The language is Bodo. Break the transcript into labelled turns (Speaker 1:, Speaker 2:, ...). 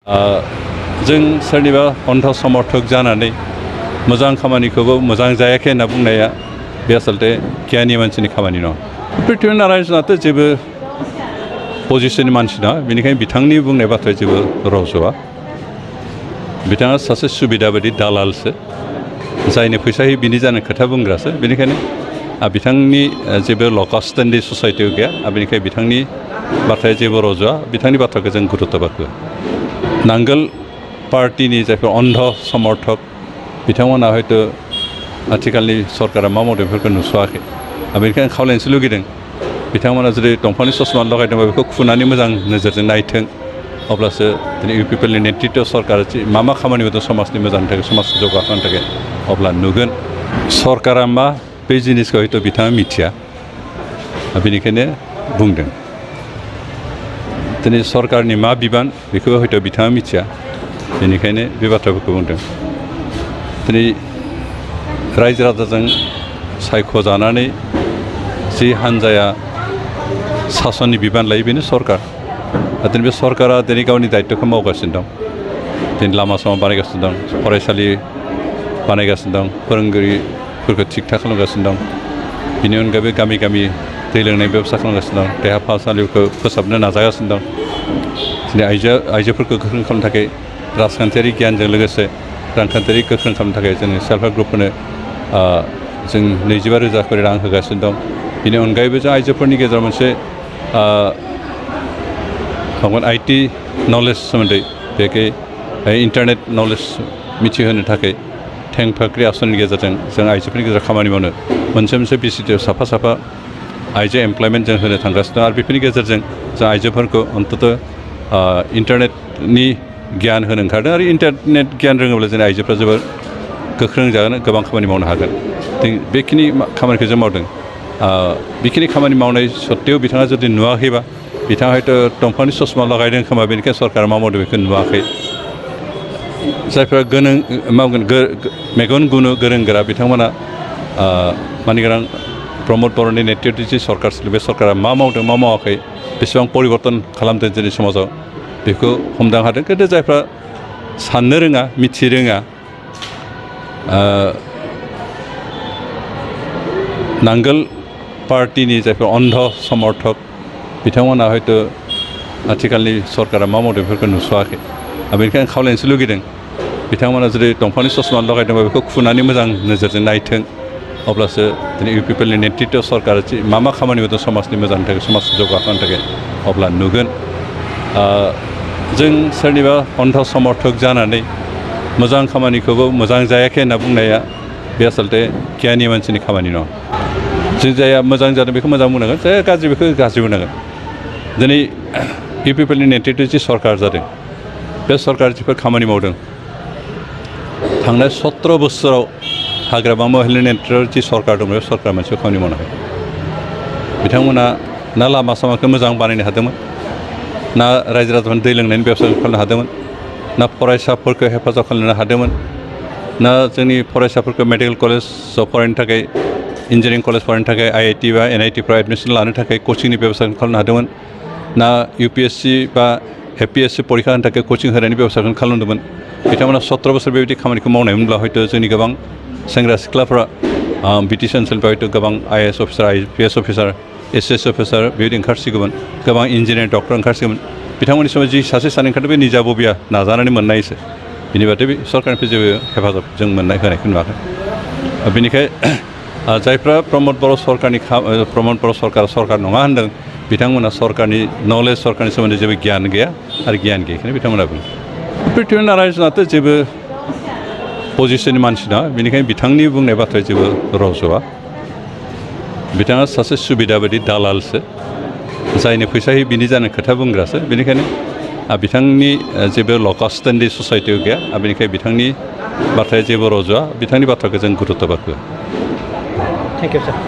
Speaker 1: जों सोरनिबा अन्ध समर्थक जानानै मोजां खामानिखौबो मोजां जायाखै होनना बुंनाया बे आसलते गियानि मानसिनि खामानि नङा। पृथ्वी नारायणआथ' जेबो पजिशननि मानसि नङा, बेनिखायनो बिथांनि बुंनाय बाथ्राया जेबो रज'आ। बिथाङा सासे सुबिदा बायदि दालालसो, जायनो फैसा होयो बिनि जानो खोथा बुंग्रासो। बेनिखायनो बिथांनि जेबो लकाल स्टेन्डिं ससाइटियाव गैया, बेनिखायनो बिथांनि बाथ्राया जेबो रज'आ। बिथांनि बाथ्राखौ जों गुरुत्व होआ। नांगोल पार्टिनि जायफोर अन्ध समर्थक बिथांमोना हयथ' आथिखालनि सरकारा मा मावदों बेफोरखौ नुस'वाखै। बेनिखायनो खावलायनोसो लुगैदों बिथांमोना जुदि दंफांनि ससमा लगायदोंबा बेखौ खुनानै मोजां नोजोरजों नायथों, अब्लासो दिनै इउ पि पि एलनि नेतृत्व सरकारा मा खामानि मावदों समाजनि मोजांनि थाखाय, समाजखौ जौगाखांनो थाखाय, अब्ला नुगोन। सरकारा मा बे जिनिसखौ हयथ' बिथाङा मिथिया, बेनिखायनो बुंदों। दिनै सरकारनि मा बिबान बेखौ हयथ' बिथाङा मिथिया, बेनिखायनो बे बाथ्राफोरखौ बुंदों। दिनै रायजो राजाजों सायख'जानानै जि हान्जाया सासननि बिबान लायो बेनो सरकार। दिनै बे सरकारा दिनै गावनि दायित्वखौ मावगासिनो दं। दिनै लामा सामा बानायगासिनो दं, फरायसालि बानायगासिनो दं, फोरोंगिरिफोरखौ थिग थाक खालामगासिनो दं। बेनि अनगायैबो गामि गामि दै लोंनाय बेब'स्था खालामगासिनो दं, देहा फाहामसालिखौ फोसाबनो नाजागासिनो दं। दिनै आइजोफोरखौ गोख्रों खालामनो थाखाय राजखान्थियारि गियानजों लोगोसे रांखान्थियारि गोख्रों खालामनो थाखाय जोङो सेल्फ हेल्प ग्रुपफोरनो जों 22,000 खरि रां होगासिनो दं। बेनि अनगायैबो जों आइजोफोरनि गेजेराव मोनसे IT नलेज सोमोन्दै बेखै इन्टारनेट नलेज मिथिहोनो थाखाय थेंफाख्रि आसननि गेजेरजों जों आइजोफोरनि गेजेराव खामानि मावनो मोनसे बिसिटिआव साफा आइजो एमप्लयमेन्ट जों होनो थांगासिनो दं। आरो बेफोरनि गेजेरजों जों आइजोफोरखौ अन्तत इन्टारनेटनि गियान होनो ओंखारदों। आरो इन्टारनेट गियान रोङोब्ला जोंनि आइजोफ्रा जोबोर गोख्रों जागोन, गोबां खामानि मावनो हागोन। बेखिनि खामानिखौ जों मावदों। बेखिनि खामानि मावनाय सत्त्वेও बिथाङा जुदि नुवाखैबा, बिथाङा हयथ' दंफांनि ससमा लागायदों खोमा, बेनिखायनो सरकारा मा मावदों बेखौ नुवाखै। जायफोरा मेगन गुनो गोरों गोरा बिथांमोना मानिगोनां प्रमद बर'नि नेतृत्वनि जि सरकार, बे सरकारा मा मावदों मा मावाखै, बेसेबां परिबर्तन खालामदों जोंनि समाजाव, बेखौ हमदां हादों। खिन्थु जायफ्रा साननो रोङा, मिथि रोङा, नांगोल पार्टिनि जायफोर अन्ध समर्थक बिथांमोना हयथ' आथिखालनि सरकारा मा मावदों बेफोरखौ नुस'वाखै। बेनिखायनो खावलायनोसो लुगैदों बिथांमोना जुदि दंफांनि ससमा लगायदोंबा बेखौ खुनानै मोजां नोजोरजों नायथों, अब्लासो दिनै इउ पि पि एलनि नेतृत्व सरकारा मा खामानि मावदों समाजनि मोजांनि थाखाय, समाजखौ जौगाखांनो थाखाय, अब्ला नुगोन। जों सोरनिबा अन्ध समर्थक जानानै मोजां खामानिखौबो मोजां जायाखै होनना बुंनाया बे आसलते गियानि मानसिनि खामानि नङा। जों जाया मोजां जादों बेखौ मोजां बुंनांगोन, जाया गाज्रि बेखौ गाज्रि बुंनांगोन। दिनै इउ पि पि एलनि नेतृत्व जि सरकार जादों, बे सरकार जिफोर खामानि मावदों, थांनाय 17 बोसोराव हाग्रामा महिलानि नेतृत्वआव जि सरकार दं, बे सरकार मोनसे खामानि मावनो हायो। बिथांमोना ना लामा सामाखौ मोजां बानायनो हादोंमोन, ना रायजो राजाफोरनो दै लोंनायनि बेबस्था खालामनो हादोंमोन, ना फरायसाफोरखौ हेफाजाब खालामनो हादोंमोन, ना जोंनि फरायसाफोरखौ मेडिकेल कलेजाव फरायनो थाखाय, इन्जिनियारिं कलेज फरायनो थाखाय IIT बा NIT फ्राव एडमिसन लानो थाखाय कचिंनि बेबस्था खालामनो हादोंमोन, ना UPSC बा APSC परीक्षा होनो थाखाय कचिं होनायनि बेबस्थाखौ खालामदोंमोन। बिथांमोना 17 बोसोर बेबायदि खामानिखौ मावनायमोनब्ला हयथ' जोंनि गोबां सेंग्रा सिख्लाफ्रा BTC ओनसोलनिफ्राय हयथ' गोबां IAS officer, IPS officer, SS officer बेबायदि ओंखारसिगौमोन, गोबां इन्जिनियार डक्टर ओंखारसिगौमोन। बिथांमोननि समाव जि सासे सानै ओंखारदों बे निजा बबिया नाजानानै मोननायसो। बिनि बादै बे सरकारनिफ्राय जेबो हेफाजाब जों होनायखौ नुवाखै। बेनिखायनो जायफ्रा प्रमद बर' सरकार नङा होनदों, बिथांमोना सरकारनि नलेज, सरकारनि सोमोन्दै जेबो गियान गैया आरो गियान गैयैखायनो बिथांमोना बुङो। पृथ्वी नारायणआथ' जेबो पजिशननि मानसि नङा, बेनिखायनो बिथांनि बुंनाय बाथ्राया जेबो रज'आ। बिथाङा सासे सुबिदा बायदि दालालसो, जायनो फैसा होयो बिनि जानो खोथा बुंग्रासो। बेनिखायनो बिथांनि जेबो लकाल स्टेन्डिं ससाइटियाव गैया, बेनिखायनो बिथांनि बाथ्राया जेबो रज'आ। बिथांनि बाथ्राखौ जों गुरुत्व होआ।
Speaker 2: Thank you sir.